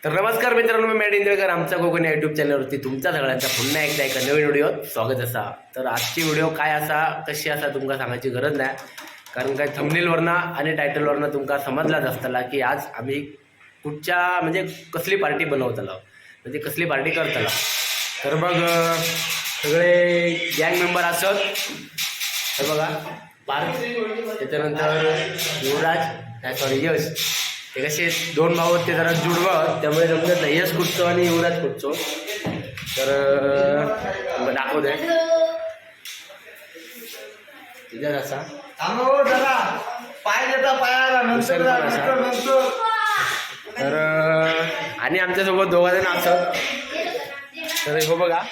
तर नमस्कार मित्रांनो, मी मॅड इंदळकर. आमचा कोकण या यूट्यूब चॅनलवरती तुमचा सगळ्यांचा पुन्हा एकदा एका नवीन व्हिडिओत स्वागत असा. तर आजची व्हिडिओ काय असा, कशी असा, तुमका सांगायची गरज नाही, कारण काय थंबनेलवरनं आणि टायटलवरनं तुमका समजलाच असताला की आज आम्ही कुठच्या म्हणजे कसली पार्टी बनवतालो, म्हणजे कसली पार्टी करतालो. तर मग सगळे गँग मेंबर असत. तर बघा, पार्थ, त्याच्यानंतर युवराज, नाही सॉरी, यश. ते कसे दोन भाऊ आहेत, ते जरा जुडवं, त्यामुळे जमत नाही. यश कुठचो आणि युवराज कुठचो. तर दाखवते तुझ्याच असा. थांबा हो जरा, पाय देता पायाला नंतर जा, नंतर नंतर. तर आणि आमच्यासोबत दोघा जण असत. तर हो बघा,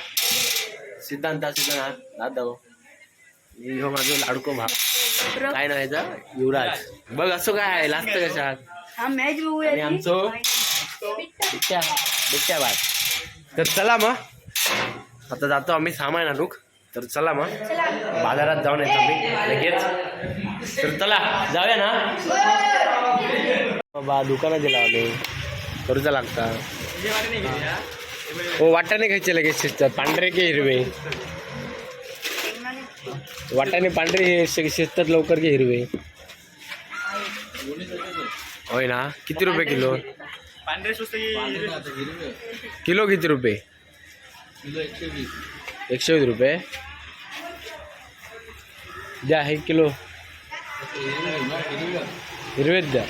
सिद्धांत, सिद्धांत हात दाखव. हो माझं लाडको भाव. काय नाव याचं? युवराज. बघ, असं काय आहे लास्ट कशात. हा मॅच बघूया आणि ती. आमचं बिट्ट्या, बिट्ट्या बाय. तर चला मग, आता जातो आम्ही सामान आणूक. तर चला मग, बाजारात जाऊन येतो आम्ही लगेच. तर चला, जाऊया ना बाबा. दुकानात दिला आम्ही, करूचा लागता. हो, वाटाणे खायचे लगेच शिजतात. पांढरे की हिरवे वाटाणे? पांढरे हे शिजतात लवकर की हिरवे? होय ना? किती रुपये किलो? पांढरे स्वस्त. किलो किती रुपये? 120 रुपये द्या एक किलो. हिरवेच द्या.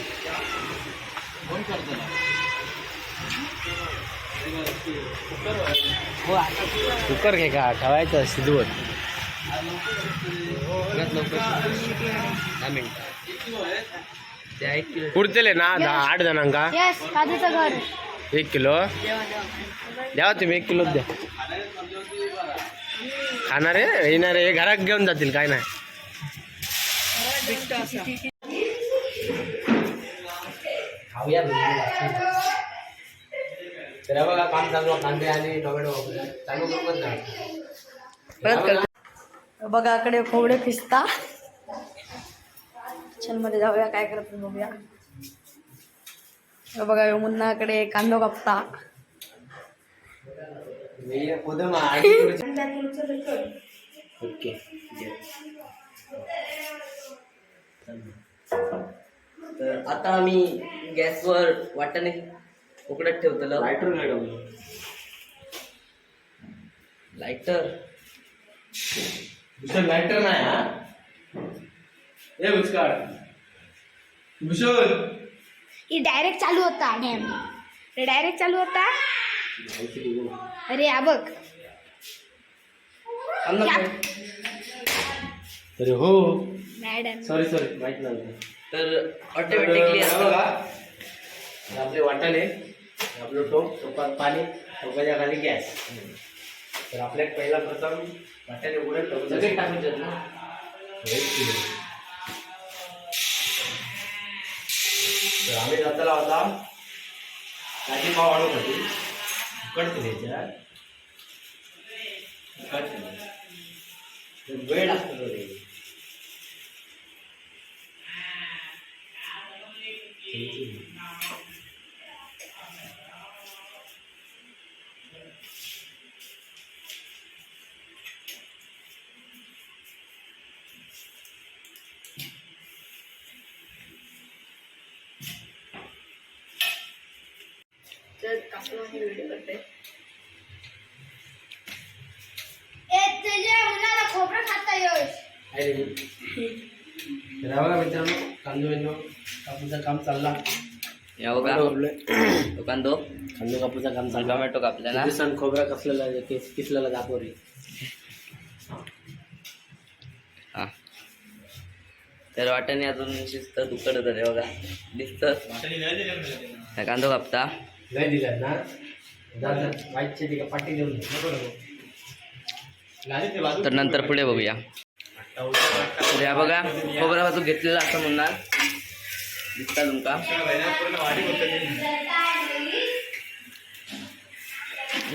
कुकर घे का ठेवायचं शिजवत. पुरतले ना 10 8 जणांका? यस, काजूचं घर. एक किलो द्या तुम्ही, एक किलो द्या. खाणार आहे, येणार आहे, घरात घेऊन जातील, काय नाही. खाऊया. तर हे बघा, काम चालू आहे. कांदे आणि टोमॅटो चालू करूच नाही. बघा, कडे खोबडे पिस्ता. किचन मध्ये जाऊया, काय करत बघूया. हे बघा, ह्यो मुन्नाकडे कांदो कापता. ओके. तर आता आम्ही गॅसवर वाटाणे उकडत ठेवतलो. लायटर नाही का? लायटर. भूषण, लायटर नाही हा? ए भुसकाळ, भूषण. ही डायरेक्ट चालू होता डॅम, डायरेक्ट चालू होता. अरे हा बघ. अरे हो. मॅडम. सॉरी सॉरी, माहित नव्हतं. तर ऑटोमॅटिकली तर बघा, हे आपले वाटाणे, हे आपलं टोप, टोपात पाणी, टोपाच्या खाली गॅस. तर आपल्यात पहिला प्रथम वाटाणे उघडत टाकू. सगळे टाकून ना. एक किलो. तर आम्ही जाताला होता काजी पाव आणूसाठी. उकडते त्याच्यात, उकडते. तर वेळ लागतो तो रे. तर व्हिडिओ करते. ए तुझ्या मुलाला खोबरं खाता यश. आहे रे. तर हा बघा मित्रांनो, कांदो बिंदो कापूचा काम चालला. या बघा. कांदो. तो कांदो. कांदो कापूचा काम चालला. टोमॅटो कापले ना. दिसन खोबरा कसलेला, केस किसलेला दाखव रे. हा, तर वाटाणे अजून शिजतात, उकडत होते बघा दिसत. हा कांदो कापता. नाही दिलात ना दादा, वाईटचे तिका पाठी देऊन दे. नको नको. तर नंतर पुढे बघूया. तर या बघा, खोबरा बाजू घेतलेला असं म्हणणार दिसता तुमका.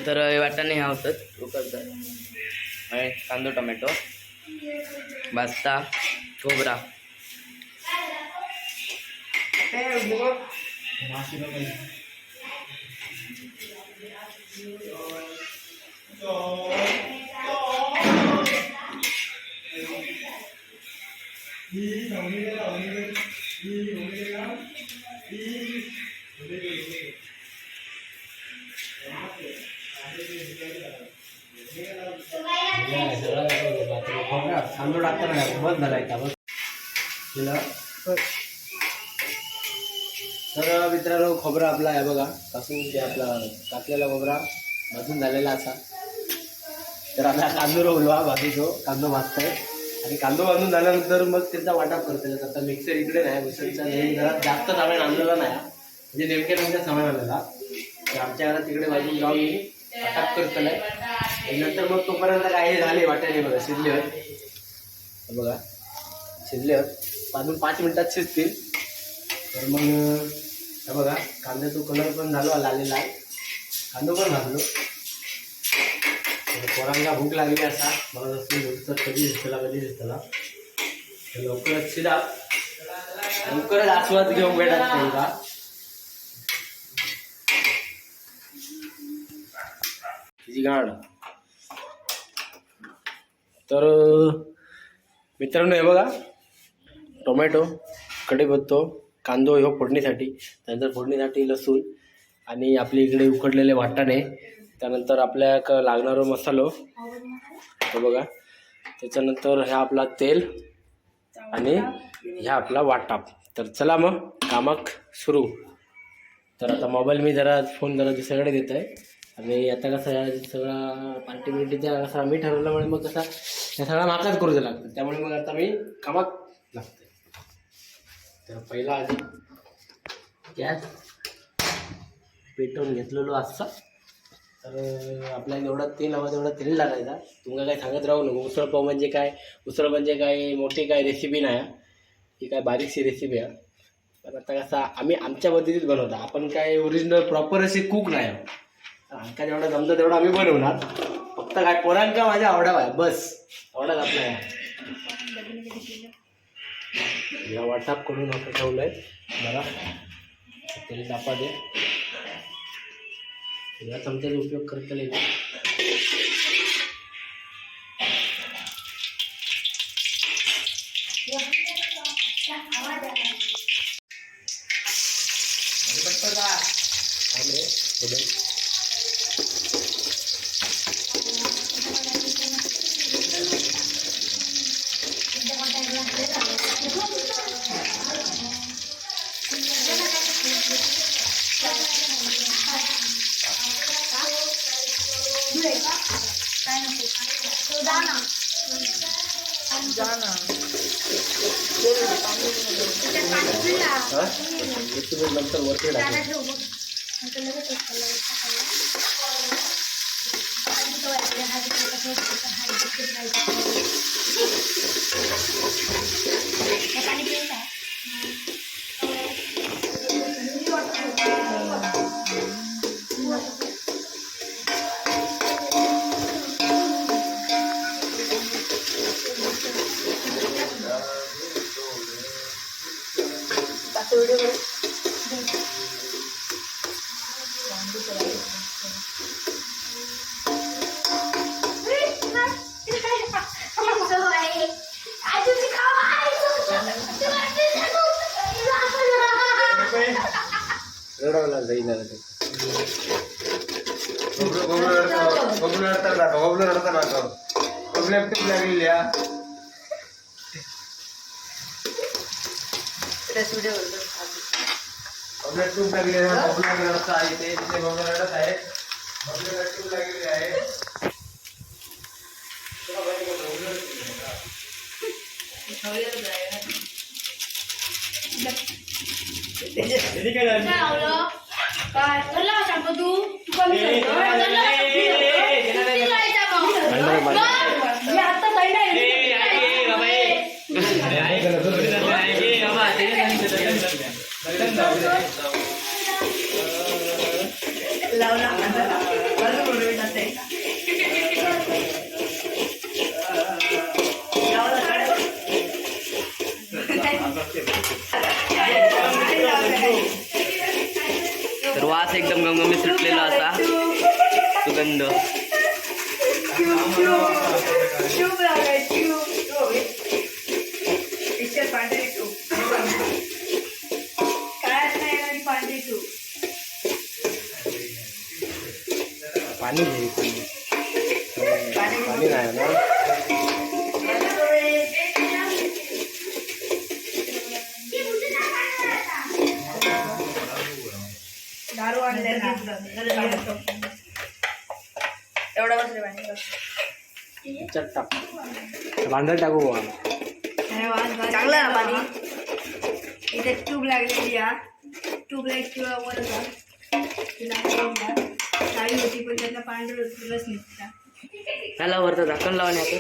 तर हे वाटाणे ह्या होतात उकडतात आणि कांदो टोमॅटो भाजता, खोबरा. कांदो टाकताना बंद झाला का बस केलं. तर मित्रांनो, खोबरा आपला आहे बघा, कासून ते आपला कापलेला खोबरा भाजून झालेला असा. तर आता कांदो रोवला भाजूचो, कांदो भाजताय आणि कांदो भाजून झाल्यानंतर मग त्याचा वाटप करतले. आता मिक्सर इकडे नाही, मिक्सरचा नेहमी जरा जास्त सामान आणलेला नाही, म्हणजे नेमक्या नेमक्या सामान आणलेला. तर आमच्या घरात तिकडे भाजून जाऊन मी वाटप करतलंय आणि नंतर मग तोपर्यंत काय हे झाले वाटाणे बघा शिजले आहेत. हे बघा शिजले आहेत, अजून 5 मिनिटात शिजतील. तर मग हे बघा कांद्याचा कलर पण झालो लाल लाल, कांदो पण भाजलो. तर पोरांना भूक लागली असा, मला जसं भूक तर कधी दिसतला कधी दिसतला. तर लवकरच शिजा, लवकरच आस्वाद घेऊन भेटत त्यांचा. तिची गाण. तर मित्रांनो, हे बघा टोमॅटो, कढीपत्तो, कांदो ह्यो फोडणीसाठी, त्यानंतर फोडणीसाठी लसूण आणि आपल्या इकडे उकडलेले वाटाणे, त्यानंतर आपल्या लागणारो मसालो तो बघा, त्याच्यानंतर ह्या आपला तेल आणि ह्या आपला वाटाप. तर चला मग कामाक सुरू. तर आता मोबाईल मी जरा फोन जरा दुसऱ्याकडे देत आहे आणि आता कसं आहे सगळा पार्टी बिर्टीचा कसं आम्ही ठरवल्यामुळे मग कसा हे सगळा माकाच करू लागतं, त्यामुळे मग आता मी कामाक लागते. तर पहिला आधी गॅस पेटवून घेतलेलो असता. तर आपल्याला जेवढा तेल हवं तेवढं तेल टाकायचा. तुम्हाला काय सांगत राहू नको उसळ पाव म्हणजे काय, उसळ म्हणजे काय मोठी काय रेसिपी नाही, ही काय बारीकशी रेसिपी आहे. पण आता कसं आम्ही आमच्या पद्धतीत बनवतो, आपण काय ओरिजिनल प्रॉपर अशी कुक नाही आहोत. तर आमका जेवढा जमतं तेवढं आम्ही बनवणार, फक्त काय पोरांका माझ्या आवडावा आहे बस, आवडाच आपला आहे. या व्हॉट्सअप करून असं ठेवलं आहे, मला तेल तापा दे, या चमच्याचा उपयोग करता येईल. थांब रे, थोडं. हा? कोथिंबीर नंतर वरती टाकू. रडवला जाईल आता ते. बबलू रडता, बबलू रडता दाखव, बबलू रडता दाखव. बबलू एकटीच लागलेली हा. बबलू एकटीच लागलेली आहे, बबलू रडता आहे इथे, तिथे बबलू रडत आहे. बबलू एकटीच लागलेली आहे. काय धरला का शाम्पू तू? तू कमी करतो. धरला का शाम्पू? किती लावायचा मग? मग? मी आता पहिला तर वास एकदम गमगमीत सुटलेला असा सुगंध. ट्यूब लागाय ट्यूब पिक्चर पांढरी ट्यूब काय नाही आणि पांढरी ट्यूब. पाणी घे, पाणी. पाणी नाही ना. दारू आणले ना एवढा बसले पाणी. याच्यात टाक, भांडण टाकू बुवा. चांगलं ना पाणी. इथे ट्यूब लागलेली हा ट्यूबलाईट किंवा वर होता काळी होती पण त्यातला पांढरं रस निघता. त्याला वरचं झाकण लावणे आता.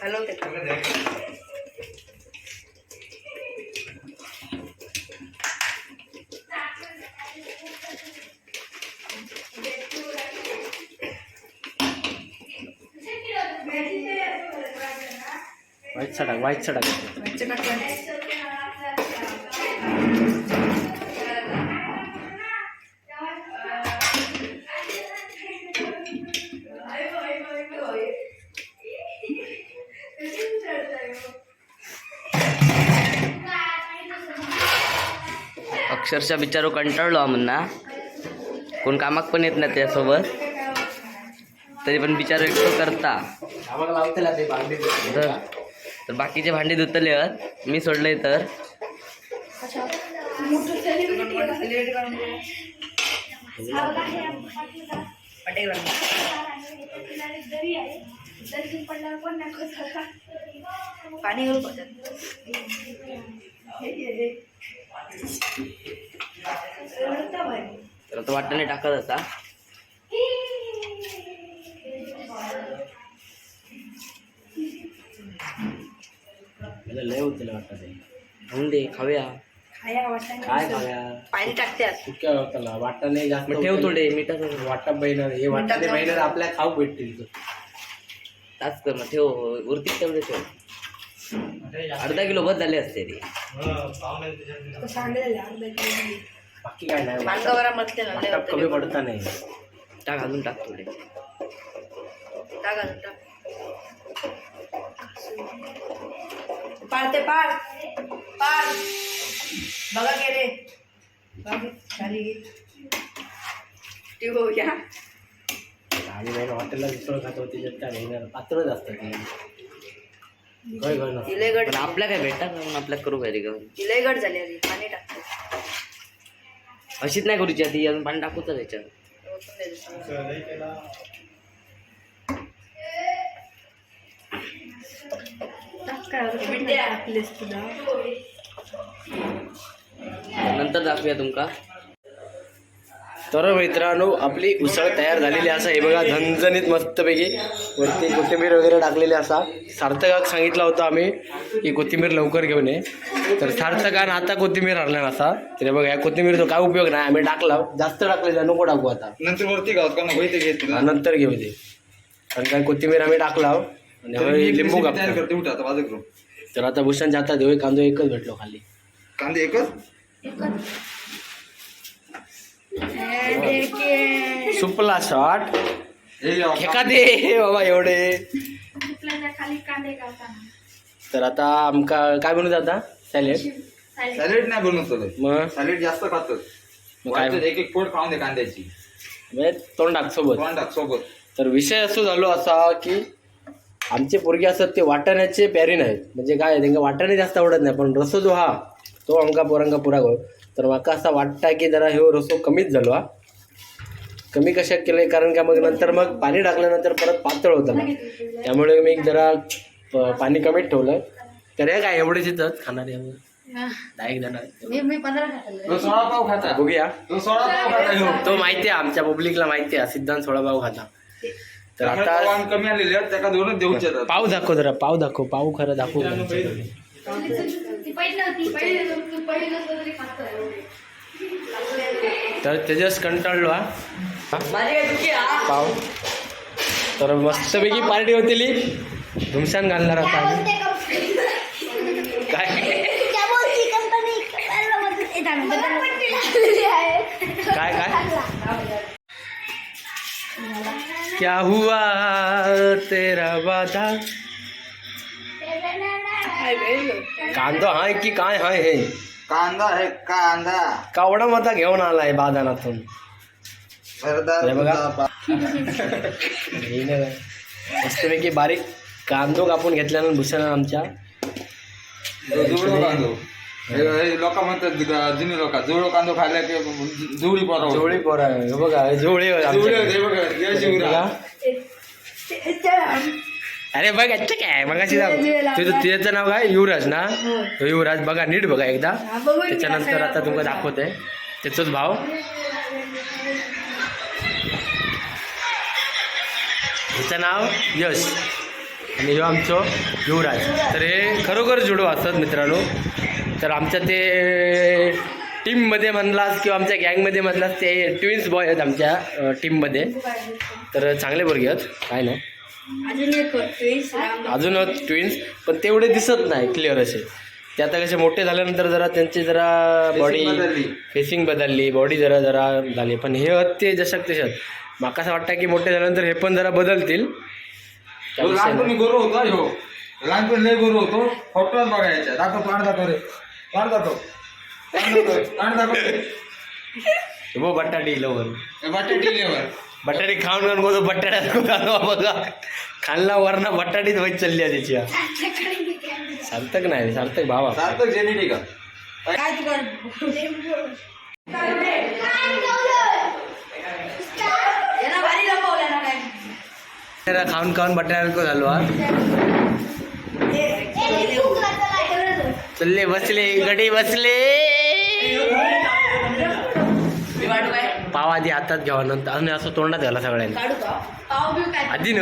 हलवते. व्हाईटचा टाक, व्हाईटचा टाक. अक्षरशः बिचारो कंटाळलो आम्हाला. कोण कामाक पण येत नाही त्यासोबत, तरी पण बिचारो एकटो करता. आम्हाला लावतेला ते भांडी. तर तर बाकीचे भांडे धुतले आहेत, मी सोडले तर. पाणी घालू. तर आता वाटाणे टाकत असा. मला लय होते वाटतं ते. खाऊन दे, खाऊया. काय खाव्या? पाणी टाकते. सुक्या होताला वाटाणे जास्त. मग ठेव थोडे मिठाचं. वाटा बहिणार हे वाटाणे बहिणार आपल्या खाऊ भेटतील. ताच कर, मग ठेव. उरतीच तेवढे ठेव. अर्धा किलो बस झाले असते ते. बाकी काय नाही. मांगावरा मधले ना. वाटा कमी पडता नाही. टाक, अजून टाक थोडे. टाक अजून टाक. पाड ते पाड पाड. बघा गेले झाली ती बघूया. आम्ही बहीण हॉटेलला मिसळ खातो, त्याच्यात काय बहिणार पातळच असतं ते. गळ गळ नसतं. इलय गड. पण आपल्या काय भेटतात म्हणून आपल्या करू काय रे गं. इलय गड झाली आधी पाणी टाकतो. अशीच नाही करूची आधी, अजून पाणी टाकूच त्याच्यात. ओतून द्यायचं सगळं. नंतर दाखवूया तुमका. तर मित्रांनो, आपली उसळ तयार झालेली असा. हे बघा, झणझणीत मस्तपैकी. वरती कोथिंबीर वगैरे टाकलेली असा. सार्थकाक सांगितलं होतं आम्ही की कोथिंबीर लवकर घेऊन ये, तर सार्थकान आता कोथिंबीर आणला असा. तर हे बघा, या कोथिंबीरचा काय उपयोग नाही. आम्ही टाकला, जास्त टाकलेला नको टाकू आता. नंतर वरती गावात का नको इथे घेत. हा, नंतर घेऊ ते. कारण काय कोथिंबीर आम्ही टाकला आणि हवे लिंबू तयार कापतो. करते, उठा आता बाजू करू. तर आता भूषण जाता देऊ कांदो एकच भेटलो खाली. कांदे एकच. सुपला शॉट. हे घ्या. ठेका दे बाबा एवढे. खाली कांदे कापताना. तर आता आमका काय बनवू आता? सॅलेड. सॅलेड नाही बनवत तुला. मग? सॅलेड जास्त खातात. मग काय? एक एक पोट खाऊन दे कांद्याची. म्हणजे तोंडाक सोबत. तोंडात सोबत. तर विषय असो झालो असा की आमचे पोरगे असतात ते वाटाण्याचे प्यारे नाहीत. म्हणजे काय, त्यांना वाटाणे जास्त आवडत नाही, पण रसो जो हा तो आमका पोरांका पुरा गो. तर माका असा वाटता की जरा ह्यो रसो कमीच झालो हा. कमी कशात केलं? कारण का मग नंतर मग पाणी टाकल्यानंतर परत पातळ होतं ना, त्यामुळे मी जरा पाणी कमीच ठेवलं. तर हे काय एवढेच येतात खाणारे 10 एक जण आहेत. मी मी 15 खाल्ले. तो 16 पाव खाता. बघूया. तो 16 पाव खाता ह्यो. तो माहिती आहे, आमच्या पब्लिकला माहिती आहे, सिद्धांत 16 पाव खाता. तर त्याकडे आता पाव आम्ही कमी आलेले आहेत, त्याका दोनच देऊन येतात. पाव दाखव जरा, पाव दाखव, पाव खरं दाखव. ती पहिली नव्हती, पहिली नव्हती, पहिली नसलं तरी खातो. तर तेजस कंटाळलो हा. पाव तर मस्तपैकी पार्टी होती, धुमशान घालणार आता आम्ही. काय? काय काय क्या हुआ तेरा वादा. कांदो हाय की काय हाय हे? कांदा आहे कांदा. कावडा मता घेऊन आलाय बाजारातून. भरदार हे बघा. तुझा हे नाही काय. मस्तपैकी बारीक कांदो कापून घेतल्यानंतर भूषण आमच्या. जुळो कांदो. हे लोक म्हणतात जुनी लोक, जुळो कांदो खाल्ला की जुळी पोरा. जुळी पोरं आहे. हे बघा, हे जुळी आहे जुळी आमच्याकडे. होते, हे बघा, हे शिवरा. बघा. अरे बघ, अच्छा काय मगाशी तुझं तुझ्याचं नाव काय? युवराज ना? हो. युवराज, बघा नीट बघा एकदा. हा, बघून घ्या त्याच्यानंतर सगळं. आता तुमका दाखवते त्याचाच भाव. ह्याचं नाव यश आणि ह्यो आमचो युवराज. तर हे खरोखर जुडो असतात मित्रांनो. तर आमच्या ते टीममध्ये म्हणलास किंवा आमच्या गँगमध्ये म्हणलास, ते ट्विन्स बॉय आहेत आमच्या टीममध्ये. तर चांगले पोरगे आहेत, काय नाही. अजून एक ट्विन्स राम. अजून ट्विन्स, पण तेवढे दिसत नाही क्लिअर असे. ते आता कसे मोठे झाल्यानंतर जरा त्यांची जरा बॉडी बदलली. फेसिंग बदलली, बॉडी जरा जरा झाली. पण हे आहेत ते जशाक तशात. माका असं वाटतं की मोठे झाल्यानंतर हे पण जरा बदलतील. त्या ह्यो विषय लहानपणी नाही. गोरो होता ह्यो. लहानपणी लय गोरो होतो. फोटोच बघायचा. दाखव तोंड, दाखव रे तोंड, दाखव तोंड, दाखव तोंड, दाखव. हो, बटाटी लवकर. हे बटाटी लेवर. बटाटी खाऊन खाऊन कोण बटाट्यात बघा खाल्ला वरना बटाटीच व्हायची चालली आहे त्याची. सार्थक नाही, सार्थक भावा. सार्थक जेनेटिक. काय तुला? यांना भारी लपवलं ना काय. जरा खाऊन खाऊन बटाट्यासारखं झालो हा. चल्ले बसले गडी बसले. मी वाटू काय? पाव आधी हातात घ्यावा, नंतर आणि असं तोंडात घाला सगळ्यांनी. काढू का? पाव बिव काय? आधी न.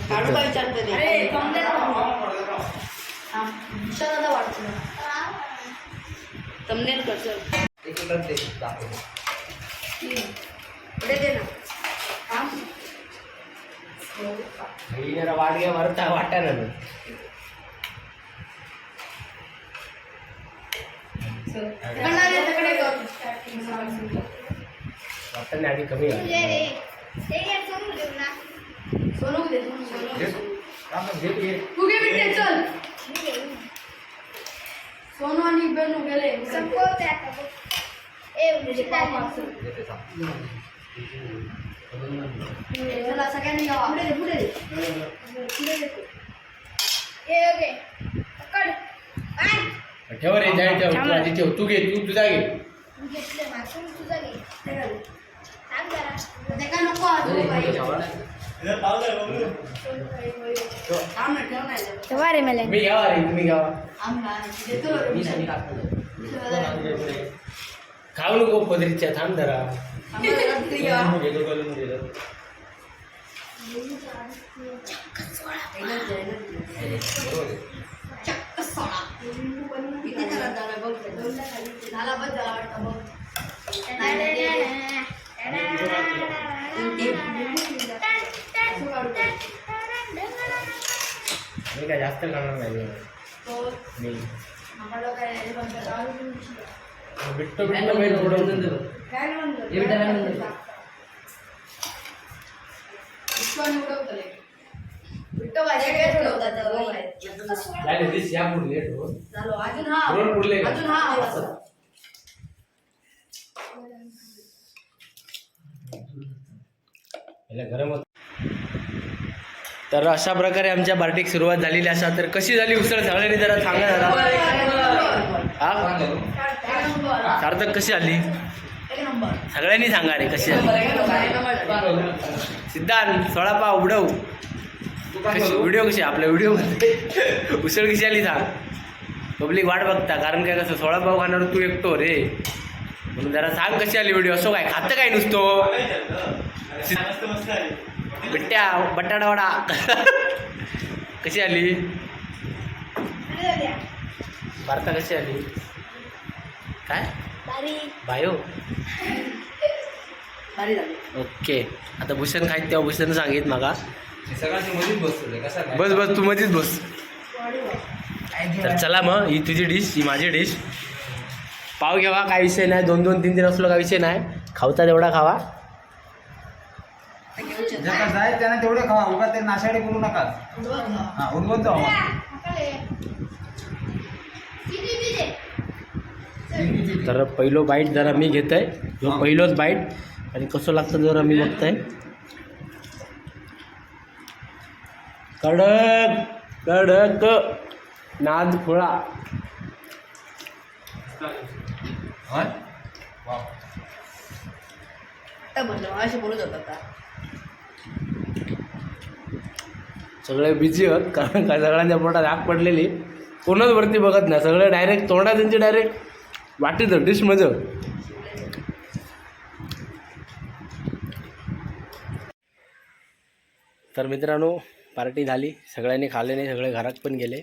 काढू का विचारतो ते. अरे कम दे ना. दादा वाटतं. थंबनेल कर चल. पुढे दे ना. थांब. जरा वाट घ्या वरता वाटा ना. तिकडनं रे, तिकडे कर. वाटाणे आधी कमी घाल. सोनू दे, सोनू. तू घे बिट्टे, चल. सोनू आणि बेनू गेले. चला सगळ्यांनी घ्यावा. पुढे दे, पुढे दे. पुढे दे. ठेव रे, जाय ठेव तू आधी ठेव. तू घे, तू तुझा घे. ते काय नको अजून काही. थांब ना, ठेव ना याच्यावर. तुम्ही घ्यावा रे, तुम्ही घ्यावा. थांब ना, देतो रे. खाऊ नको पदरीच्या, थांब जरा. थांब ना, जरा तिकडे घ्यावा. एकच दे, एकच दे. चक्क सोडा. किती झाला झाला बघ. झाला बस झाला वाटतं बघ. मी काय जास्त खाणार नाही. तो मी आम्हाला काय बिट्टो बिट्टो बैल उडवतो. काय म्हणतो? हे बेटा, काय म्हणतो? विश्वाने उडवतले. बिट्टो भाजी काय उडवतात ते बघ बाहेर. नाही, दिस या पुढे लेट हो. झालो अजून हा. रोड पुरले का? अजून हा आवाज. याला गरम होत. तर अशा प्रकारे आमच्या पार्टीक सुरुवात झालेली असा. तर कशी झाली उसळ सगळ्यांनी जरा सांगा जरा. हा सार्थक, कशी झाली? एक नंबर. सगळ्यांनी सांगा रे कशी झाली. सिद्धांत सोळा पाव उडव. कशी व्हिडिओ, कशी आपल्या व्हिडिओ उसळ कशी आली सांग. पब्लिक वाट बघता, कारण काय कसं सोळा पाव खाणार तू एकटो रे, म्हणून जरा सांग कशी आली व्हिडिओ. असो काय खातं काय नुसतो बिट्ट्या बटाटा वडा. कशी आली वार्ता, कशी आली काय बायो? भारी झाली. ओके, आता भूषण खायत तेव्हा भूषण सांगित माका. सगळ्यांची मध्येच बसतो ते, कसा काय? बस बस, तू मध्येच बस. तर चला मग, ही तुझी डिश, ही माझी डिश. पाव घ्यावा, काय विषय नाही. दोन दोन तीन तीन असलो काय विषय नाही. खावता तेवढा खावा. ज्याका जाय त्यांना तेवढे खावा, उगा ते नाशाडी करू नका. हा, उडवत जाऊ. तर पहिलो बाईट जरा मी घेत आहे, ह्यो पहिलोच बाईट आणि कसं लागतं जरा मी बघताय. कडक कडक नाद खुळा. होय? वा. आता बोललो, असे बोलत होता आता. सगळे बिझी होत, कारण काय सगळ्यांच्या पोटात आग पडलेली. कोणच वरती बघत नाही, सगळे डायरेक्ट तोंडात त्यांचे, डायरेक्ट वाटीत, डिशमध्ये. तर मित्रांनो, पार्टी झाली, सगळ्यांनी खाल्ले नाही, सगळे घरात पण गेले.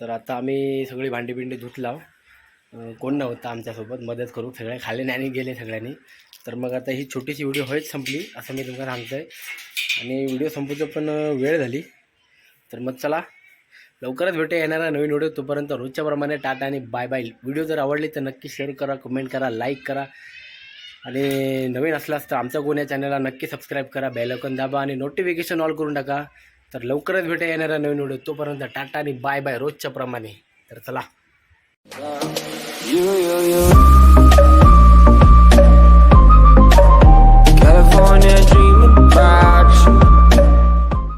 तर आता आम्ही सगळी भांडी बिंडी धुतलाव. कोण नव्हतं आमच्यासोबत मदत करू, सगळे खाल्ले नाही आणि गेले सगळ्यांनी. तर मग आता ही छोटीशी व्हिडिओ होईच संपली असं मी तुम्हाला सांगतो आहे आणि व्हिडिओ संपूचं पण वेळ झाली. तर मग चला, लवकरच भेटूया येणारा नवीन व्हिडिओ. तोपर्यंत रोजच्याप्रमाणे टाटा आणि बाय बाय. व्हिडिओ जर आवडली तर नक्की शेअर करा, कमेंट करा, लाईक करा आणि नवीन असलास तर आमचा कोण या चॅनलला नक्की सबस्क्राईब करा, बेल आयकॉन दाबा आणि नोटिफिकेशन ऑल करून टाका. तर लवकरच भेटूया येणारा नवीन व्हिडिओ. तोपर्यंत टाटा आणि बाय बाय रोजच्या प्रमाणे. तर चला. You, you, you. California.